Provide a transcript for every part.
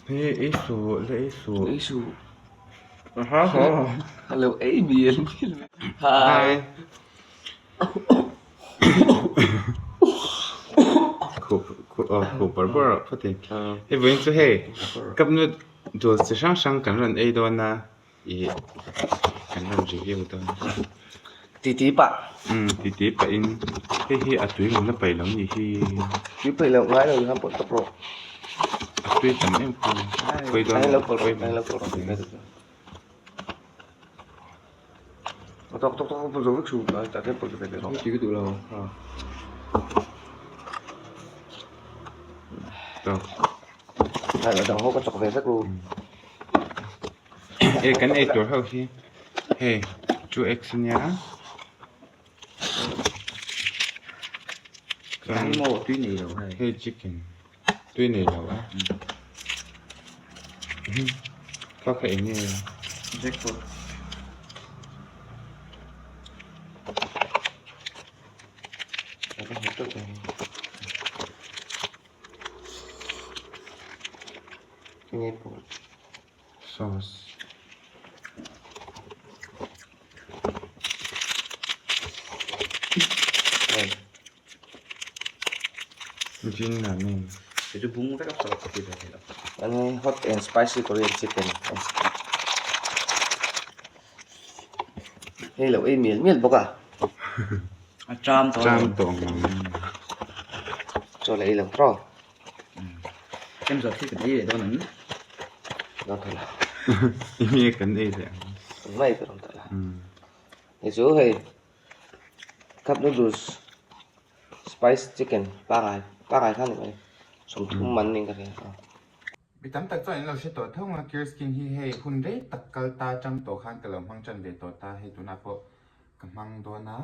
Hei ei suh la ei suh. Ei suh. Hello ei mial mial. Hi. Khuh khuh aw khuh bawrh bawrh ah phawt in. Hei vawiin chu hei cup noodles chi hrang hrang kan rawn ei dawn a. Ih kan rawn review dawn a. Titi pah. Umm titi pah in hei hi a tui min la paih lo nih hi. Tui paih loh ngai lo khan pawt tawp rawh. A tui tam em khu. Pawi dawn lo pawlh rawh lo pawlh rawh. Tawk tawk tawk pawlh zo vek suh tah hian pawlh ve ve rawh. Tui ka duh lo. Tawk. A dang ho ka chawk ve vek ru. E kan ei tur ho hi hei 2x ania chuan hei chicken tui nei lo a kha kha eng nge Sauce. Jin ramen. Ani hot and spicy Korean chicken. Hei lo ei mial mial bawk a. A tram tawh. Tram tawh ang. Chaw la ei lo tawh. Kem zawh thil kan ei leh dawn ang. Dawn tawh lo. Enge kan ei leh ang. Mai ka rawn tawh lo. Hei chu hei cup noodles spice chicken pangai pangai kha ni mai 30 man niin ka hria a. Mi tam tak chuan in lo hre tawh tho ang a, Cure Skin hi hei hun rei tak kal ta tang tawh khan ka lo hmang tan ve tawh ta, hei tunah pawh ka hmang dawn a,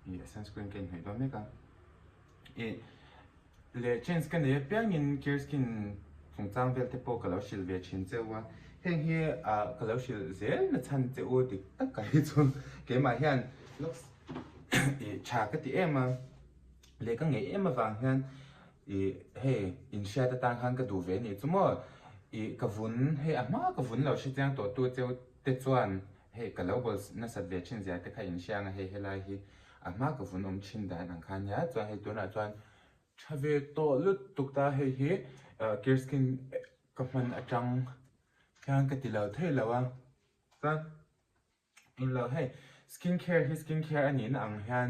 ih sunscreen ka inhnawih dawn mek a, ih. Leh chance ka nei apiangin Cure Skin chungchang vel te pawh ka lo hrilh ve thin che u a, heng hi ah ka lo hrilh zel na chhan che u dik tak ah hi chu keimah hian looks ih tha ka ti em a, leh ka ngeih em avang hian ih hei inhriat atan khan ka duh ve anih chu maw ih ka vun hei a hma ka vun lo hrechiang tawh tu cheu te chuan hei ka lo bawl nasat ve thin zia te kha inhria ang a hei helai hi a hma ka vun awm thin dan ang kha nia chuan hei tunah chuan Tha ve tawh lutuk ta hei hi Cure Skin ka hman atang hian ka ti lo thei lo a chuan englo hei skin care hi skin care a nihna ang hian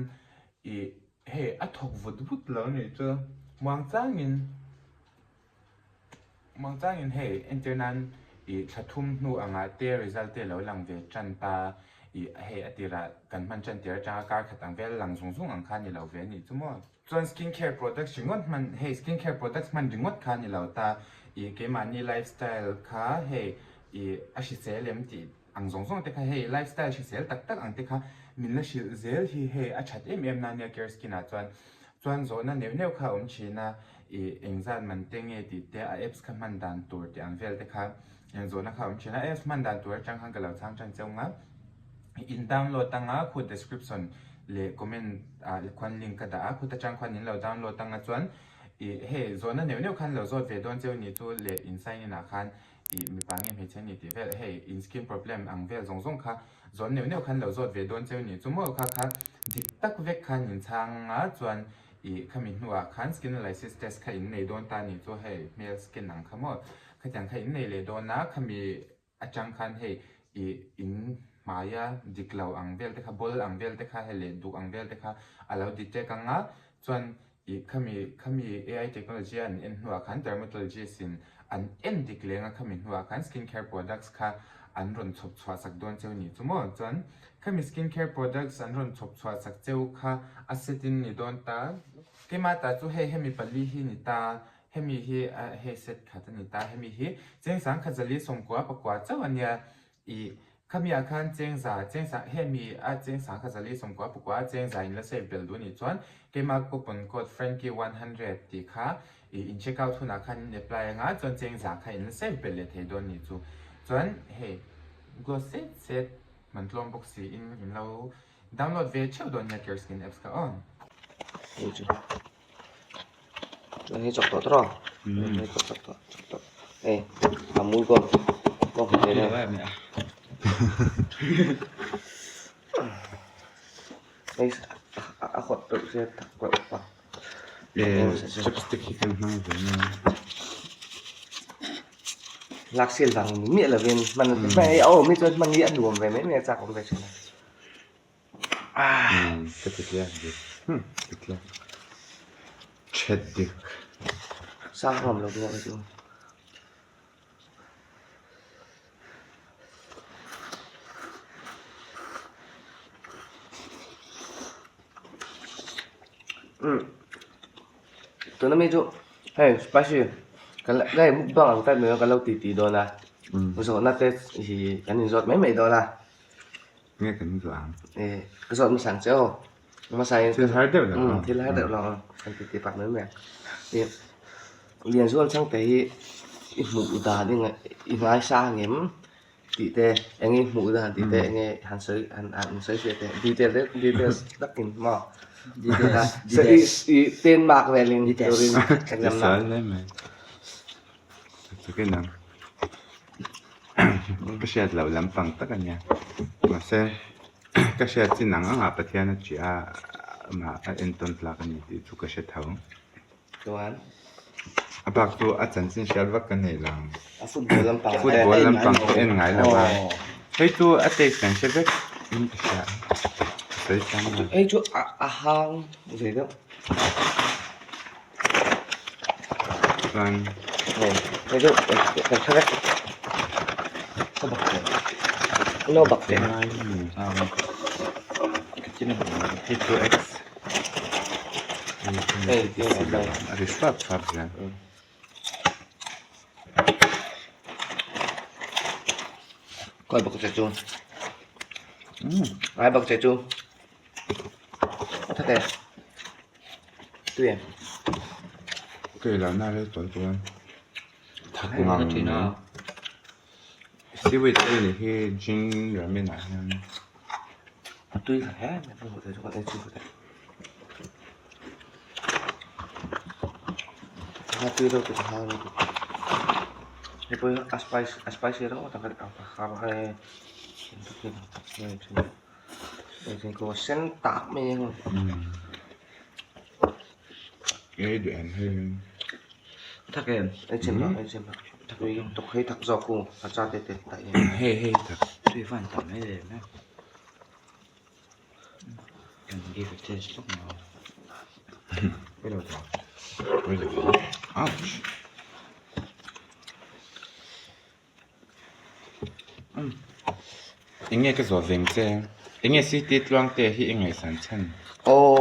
ih hei a thawk vut vut lo anih chu muang changin Muang changin hei entir nan ih thla thum hnu angah te result te lo lang ve tan ta ih hei a tirah kan hman tan tir atanga kar khat ang vel lang zung zung ang kha ni lo ve anih chu maw. Chuan skin care products ringawt hman hei skin care products hman ringawt kha ni lo ta ih keimahni lifestyle kha hei ih a hrisel em tih ang zawng zawng te kha hei lifestyle hrisel tak tak ang te kha min la hrilh zel hi hei a that em em na nia care skin ah chuan chuan zawhna neuh neuh kha a awm thin a ih engzat man te nge tih te a apps kha hman dan tur tih ang vel te kha eng zawhna kha a awm thin a apps hman dan tur atang khan ka lo chhang tan cheu nga in download anga khu description leh comment ah khuan link ka dah a khut atang khuan in lo download anga chuan ih hei zawhna neuh neuh khan lo zawt ve dawn cheu ni chu leh in sign in ah khan Ih mipa nge hmeichhe ni tih vel hei in skin problem ang vel zawng zawng kha zawn neuh neuh khan lo zawt ve dawn cheu ni chu maw kha kha dik tak vek khan in chhang a chuan ih khami hnuah khan skin analysis test kha in nei dawn ta ni chu hei hmel skin ang kha maw khatiang kha in nei leh dawn a khami atang khan hei ih in hmaia dik lo ang vel te kha bawl ang vel te kha hei leh duk ang vel te kha a lo detect ang a chuan Ih khami khami AI technology an en hnuah khan dermatologist in an en dik leng a khami hnuah khan skin care products kha an rawn chhawp chhuah sak dawn cheu ni chu maw? Chuan khami skin care products an rawn chhawp chhuah sak cheu kha a set in ni dawn ta. Keimah ta chu hei hemi pali hi ni ta, hemi hi hei set khat a ni ta, hemi hi cheng sangkhat zali sawmkua pakua chauh a nia. Ih, khami ah khan chengza, chengsa, hemi a chengsa kha zali sawmkua pakua a chengza in la save belh duh anih chuan keimah coupon code Frankie 100 tih kha ih in check out hunah khan in apply anga chuan chengza kha in la save belh leh thei dawn anih chu. Chuan hei glow set set man tlawm bawk si in in lo download ve theuh dawn nia Care Skin apps kha aw. Hei chu chuan hei chawk tawh tawh rawh. Hei amul pawh bawng hnute deuh. Hei a hawt deuh sia tak reuh pa. Chopstick hi kan hmang ve nia. Lak sial vang ni miah lovin hman hman hi a awm hi chuan hman hi a nuam ve mai mai a chak awm ve thin a. Ka ti tliak dik ti tliak that dik. Sang ngam lo bawk a chu. Tuna mi chu hei spicy kan la hei mukbang ang type mai kan lo titi dawn a zawhna te hi kan inzawt mai mai dawn a. Nge kan zawh ang? Ka zawt hmasa ang che aw. Hmasa in Thil har deuh lo aw. Thil har deuh lo aw. Kan titi pah mai mai ang. Lianzual chhangte hi i hmuh dan i i ngaisang em tih te eng i hmuh dan tih te eng nge han sawi han han sawi fiah teh detail deuh details takin maw Details details i ten mark velin turin Details na. Mai mai. Chukin ang. Ka hriat loh lampang tak a nia. Mahse ka hriat chin ang angah Pathian a ṭih a, amah a entawn tlak a ni tih chu ka hre tho. Chuan? A bak chu a chanchin hriat vak ka nei lo. A football lampang Football lampang ka en ngai lo a. Hei chu a taste kan hre vek in ka hria a. Ka sawi chiang lo. Hei chu a hang ve deuh. Chuan Hei chu kan hre vek. Ka bak teh. No bak teh. Hei chu X. A ri suap suap zel. Kawi bak che chu. Ai bak che chu. A tha teh. Tui em? Kei lah na rei tawh chuan thak ngang mai. Seaweed ei ni hi Jin Ramen ah hian. A tui kha hle mai ka hmuh theih chu kan ei chhun theih. A tui deuh tur hang lutuk. Hei pawh hi a spicy a spicy reuh tak a ni. Thingkung sen tak mai a ni. Ei duh em hei. Thak em? Ei chim lo, ei chim lo. Tui tuk hei thak zawk u, a cha te te tak hian. Hei hei thak. Tui van tam em em e. Kan give a taste lawk mai. Pui lo tawh. Pui lo. Ouch. Eng nge ka zawh veng che? Eng nge CT Tluangte hi i ngaihsan chhan? Aw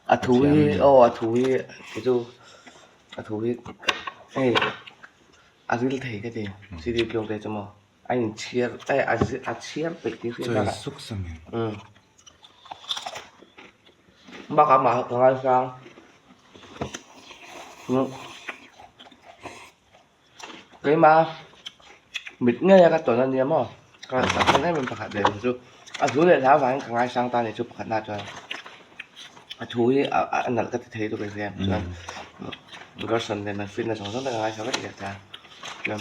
a thu hi aw a thu hi kei chu a thu hi hei a ril thei ka ti CT Tluangte chu maw a inchhiar eh a chhiar peih tih hriat Chawi suk suk em? Umm bakah amah ka ngaisang Keimah mit ngei a ka tawn a nia maw ka ngaihsan em em pakhat leh chu a thu leh hla vangin ka ngaisang ta a ni chu pakhat na chuan a thu hi a nalh ka ti thei lutuk em chuan Gerson nen an fitna zawng zawng te ka ngaithla vek leh ta chuan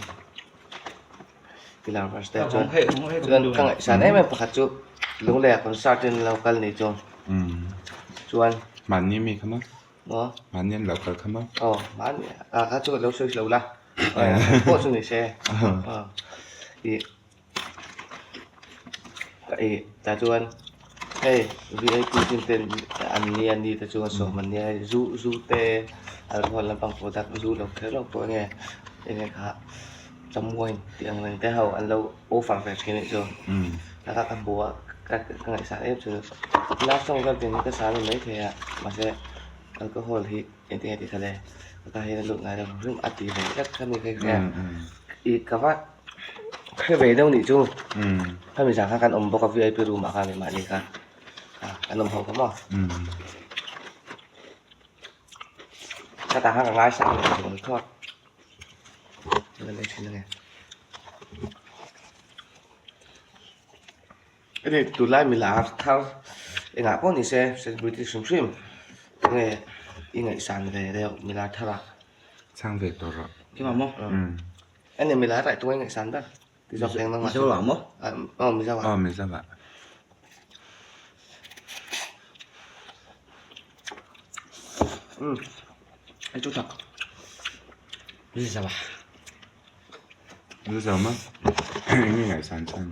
pilar verse te chuan chuan ka ngaihsan em em pakhat chu Lungleiah concert in lo kal ni chu chuan Mahni mi kha maw? Maw? Mahni an lo kal kha maw? Aw, mahni a kha chu lo sawi lo la. Pawh chu ni se. I i tah chuan hei VIP chin ten an ni an ni te chu an sawm an nia hei zu zu te alcohol lampang product zu lo kher lo pawh enge enge kha chamuain tih ang reng te ho an lo offer ve thin anih chu. Taka ka hmu a ka ka ngaihsan em chu love song ka din ka sa ni maithei a mahse alcohol hi engtin nge tih kha le ka hian a lut ngai lo hrim a ti ve tlat kha mi kha hria ih ka va hre ve deuh nih chu khami zan kha kan awm bawk a V I P room ah khan mahni kha kan awm ho kha maw ka tah khan ka ngaisang leh zual thawt. Hei tunlai milar thar engah pawh ni se celebrity hrim hrim enge i ngaihsan ve deuh milar thar ah. Chhang ve tawh rawh. Keimah maw? Umm. Ani milai raih tungai ngaihsan ber ti zawk eng nangmah. Mizo ah maw? Aw Mizo ah. Aw Mizo ah. Umm. Ai chu tak. Mizo ah. Mizo maw? Eng nge ngaihsan chhan?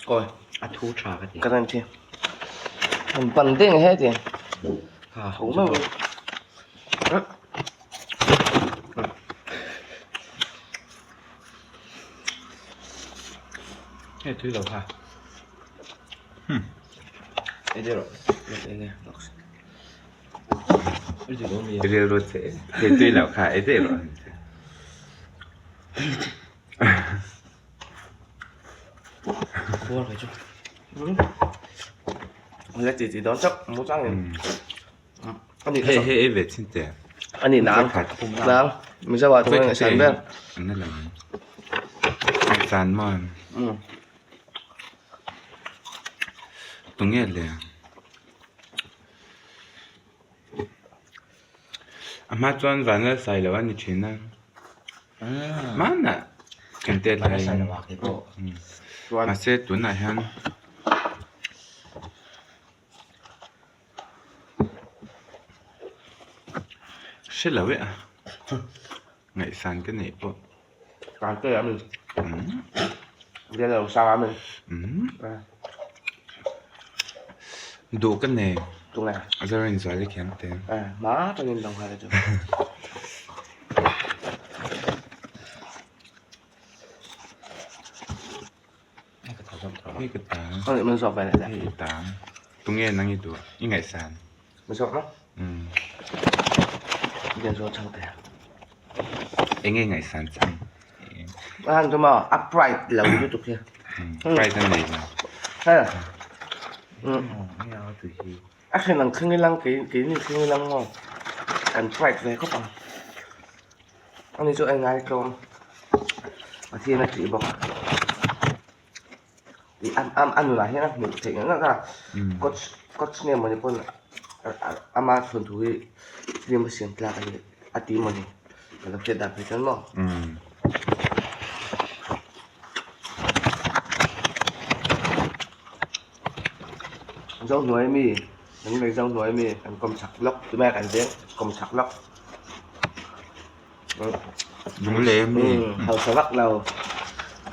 Awi. A thu tha ka ti. Ka rem thi. An pan deng he ti. Ha. Tho mai. Hei tui lo kha. Hmm. Ei deuh rawh. Eng nge? Ei deuh rawh mi. Rilru che. Hei tui lo kha ei deuh rawh. Buar kai chu. La ti ti dawn chauh mu chang in. Ani Hei hei ei ve chin te. Ani nang nang Mizo ah chuan ngaihsan ber. An la lang. Ngaihsan maw? Tunge le? A hma chuan vanlal sai lo a ni thin a. Hmanah kan tet laiin mahse tunah hian hre lo e a ngaihsan ka neih pawh. Duh ka nei Zorinzuali khian te. Hei ka ta hei i ta tunge nang i duh i ngaihsan. Eng nge ngaihsan chhan? Pride a nei lo. A then ang thleng ilang keini thleng ilang maw kan pride ve khawp ang ani chu a inngaitlawm Pathian a tih bawk tih a nunah hian a hmuh theih ngei ngei a coach coach nge mawni pawn ama thawnthu hi film a siam tlak a ni a ti mawni ka lo hriat dan phei chuan maw. Zohnuai mi kan lei Zohnuai mi kan kawm chak lawk tunah kan veng kawm chak lawk Lunglei mi hausa vak lo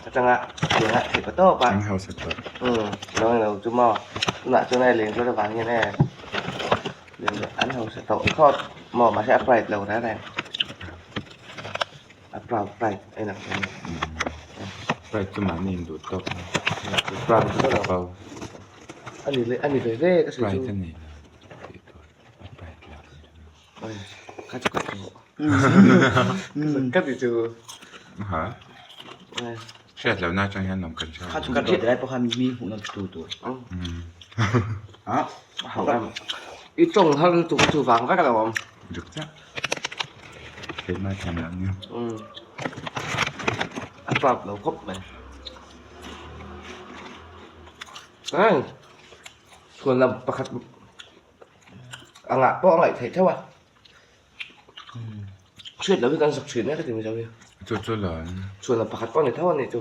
atanga tianga theih pa tawp a an hausa tawh lo lo chu maw tunah chuan hei leng tur avang hian e an hausa tawh thlawt maw mahse a pride lo reng reng a proud pride a inang thei a ni. Pride chu mahni induh tawk a proud chu ka bo. A ni leh a ni ve ve ka sawi chu. Pride a nei lo tih tur a pride lo. Oi ka chu ka tawh. Ka ti chu. Ha. Hriat lohna atang hian awm kan hria. Kha chu ka dawt lai pawh khan mi hmuhna tu tur. Ha. I tawng har lutuk chu vang vek a lo awm. Dik chiah. Keimah thiam loh nia. A proud lo khawp mai. Ai chhuan lam pakhat a ngah pawh a ngaih theih theuh a. Chhiat loh hi kan zak thin e ka ti mizo hi. Chu chu lo. Chhuan lam pakhat pawh a ni tho a nih chu.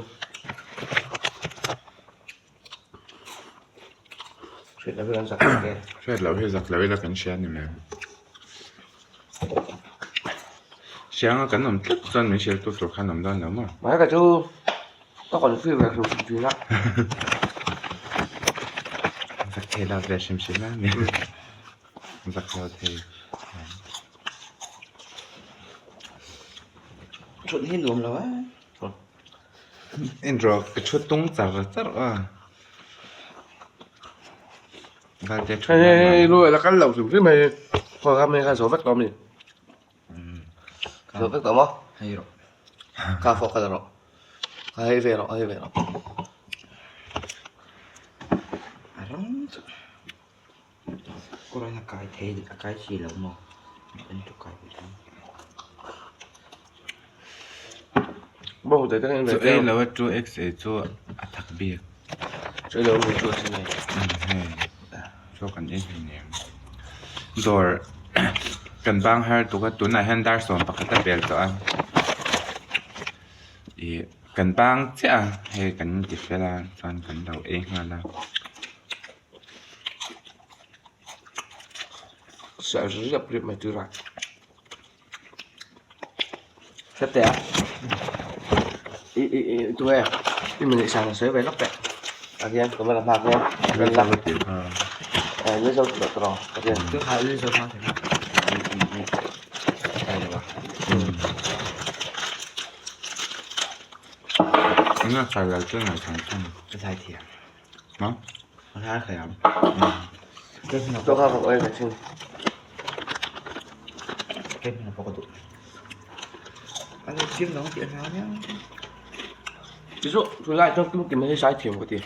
Hriat loh hi kan zak lo e. Hriat loh hi zak lo ila kan hria ni mai. Hrianga kan awm tlat chuan min hrilh tu tur khan awm dawn lo maw? Mahse ka chu ka confuse ve hrim hrim thin a. Zak thei lo ve hrim hrim a ni. Zak lo thei. Thut hi nuam lo a. En rawh ka thu tung char char a. Valte thu Hei hei hei lui la kal lo hrim hrim hei khaw ram hi kha zo vek tawh a mi zo vek tawh maw Hei rawh kha fawh kha la rawh kha hei ve rawh hei ve rawh a rang chu kawrain a kai thei a kai si lo maw en chu kai ve thei Bawng te tangin Chu ei lo a chu x ei chu a thak bik. Chu ei lo mi chu a sin ei. Hei chaw kan ei hleinem. Dawr. Kan bang har tuk a tunah hian dar 11 a pel tawh a ih kan bang chiah a hei kan ti fel a chuan kan lo ei nghal a. Serh riap riap mai tur a Hre teh a i i i tunge i mi ngaihsan a sawi ve lawk teh ah hian camera hmaah hian rawn la eh mizo tih loh tur ang ka rin. Enge khai lai chu ngaihsan chu a. Chu tunlai chuan kim kim hi sai thiam ka ti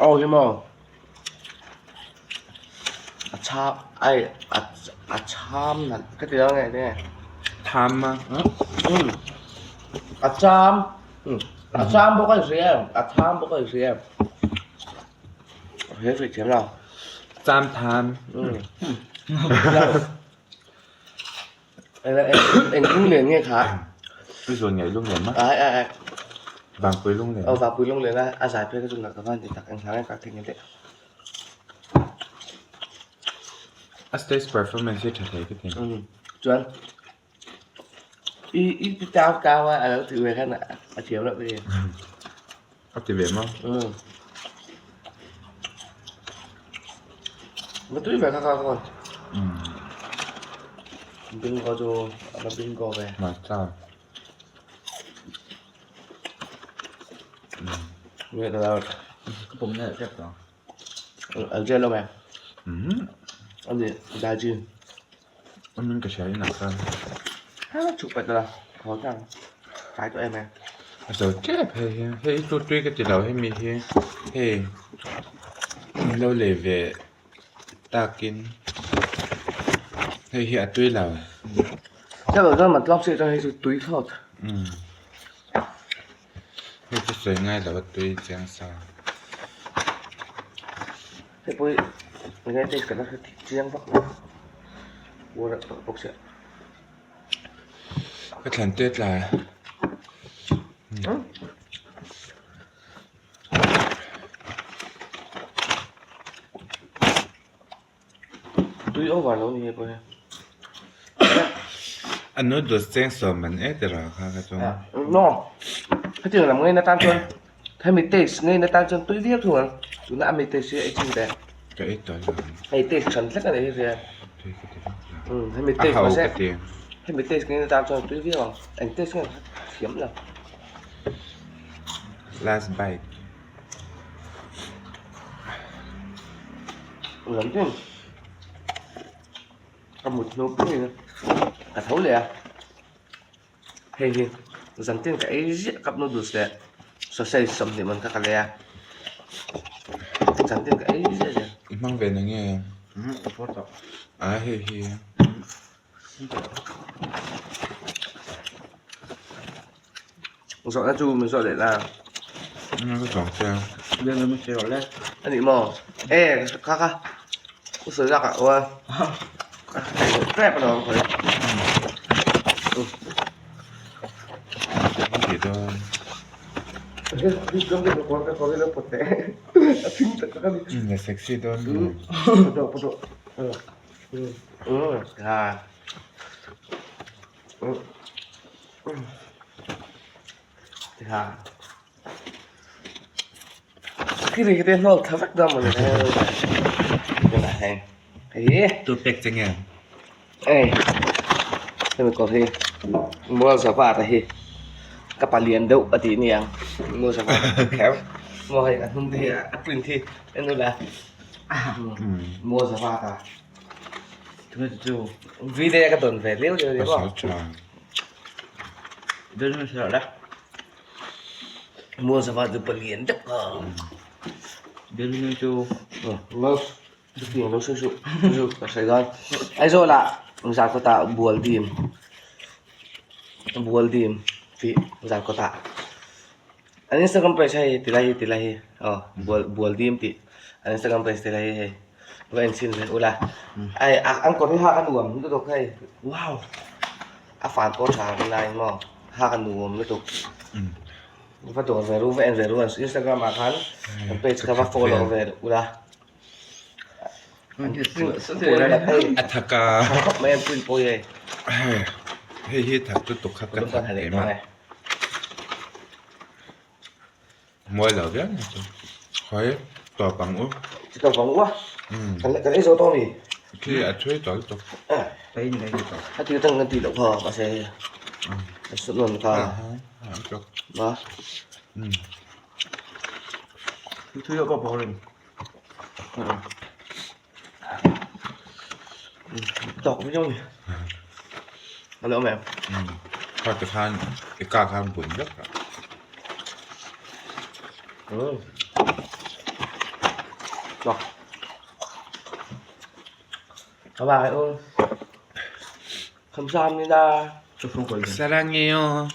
aw hi maw a chham ai a a chham nalh ka ti ang nge nge Tham a a cham. A cham bawk a hria em? A tham bawk a hria em? He hri thiam lo. Cham tham. Eng lunglen nge kha? I zawn ngeih lunglen ma? Ai ai ai. Vangpui lunglen. Aw vangpui lunglen a a zai phei ka chu nak ka van ti tak eng hla nge ka thei nge teh. A stage performance hi tha thei ka ti. Chuan I i ti tau tau a a lo ti ve khan a thiam loh ve. A ti ve maw? Umm. Va tui ve kha kha khawn. Umm. Bingo chu a va bingo ve. Hmarcha. Nge ka lo. Ka pawm na tep tawh. An ziah lo ve. Umm. Ani daji. Min ka hria in a kal. Ha chuk pet la haw tang tlai tawh em em. A zo tep hei hi hei hi chu tui ka ti lo hemi hi hei min lo lei ve takin hei hi a tui lo. Hei lo chuan man tlawm si chuan hei chu tui thlawt. Umm hei chu sawi ngai lo a tui chiang sa. Hei pawh hi enge taste ka la hre chiang vak lo uar ah tawh bawk sia. Ka thlan te tla. Tui over lo ni hei pawh hi. A noodles cheng sawm man e tiraw kha ka chuan. No. Hetiang lam ngei na tan chuan hemi taste ngei na tan chuan tui viau thung ang. Tuna a mi taste hi ei chhin teh. Ka ei tawh lo. Hei taste hran hlek a ni hi ria. Tui ka ti vak lo. Um hemi A taste hau mahse ka ti. hemi taste ngei na tan chuan tui viau ang. Eng taste nge thiam lo. Last bite. Lam tin ka mut hnu pui in ka tho leh a hei hi zan tin ka ei ziah cup noodles leh sausage 20 man kha ka lei a zan tin ka ei ziah ziah. I hmang ve na nge? A hei hi. Zawhna chu min zawh leh la. Ka zawng che. A nih maw? E kha kha u sawi lak ah aw tep a lo ang khawi. Ti dawn. La sexy dawn. Ha. Ha. Khi thì cái nó thắt vách ra mà cái này hay. Tu pek che nge? Ê. Thế mình có khi mua sà phạt thì các bà liền đậu ở tí niang mua sà phạt khéo mua hay là không thì ăn print thì nên là mua sà phạt à video ka tawn ve liau liau Ka maw sawi tha. Mua sà phạt chu palian deuh ka lo chutiang lo sawi suh chu ka sawi dawn Aizawl ah zan kawt ah bual dim bual dim tih zan kawt ah an Instagram page hei ti lai hi ti lai hi aw bual bual dim tih an Instagram page ti lai hi hei. Va en chhin ve ula. Ai an kawr hi hak a nuam lutuk hei. Wow. A fan pawh tha ang lai maw hak a nuam lutuk. Va dawr ve ru va en ve ru an Instagram ah khan an page kha va follow ve ula. A thak a. Tha khawp mai an print pawh hi hei. Hei hi thak lutuk kha ka thak êm a. Muai lo viau mai chu. Hawi tawp ang u. Chi tawp ang u a. Kan kan ei zo tawh a mi? Khi a thui tawh lutuk. Ei ni ei tawh. A ti tang kan ti loh kha mahse a sut nawn kha. Ma. Thui loh pawh boring. Tawk viau ni. A lo awm em? Kha ti khan i kah khan bun vek a. Tawk. Bye bye. Kamsahamnida. Sarangeo.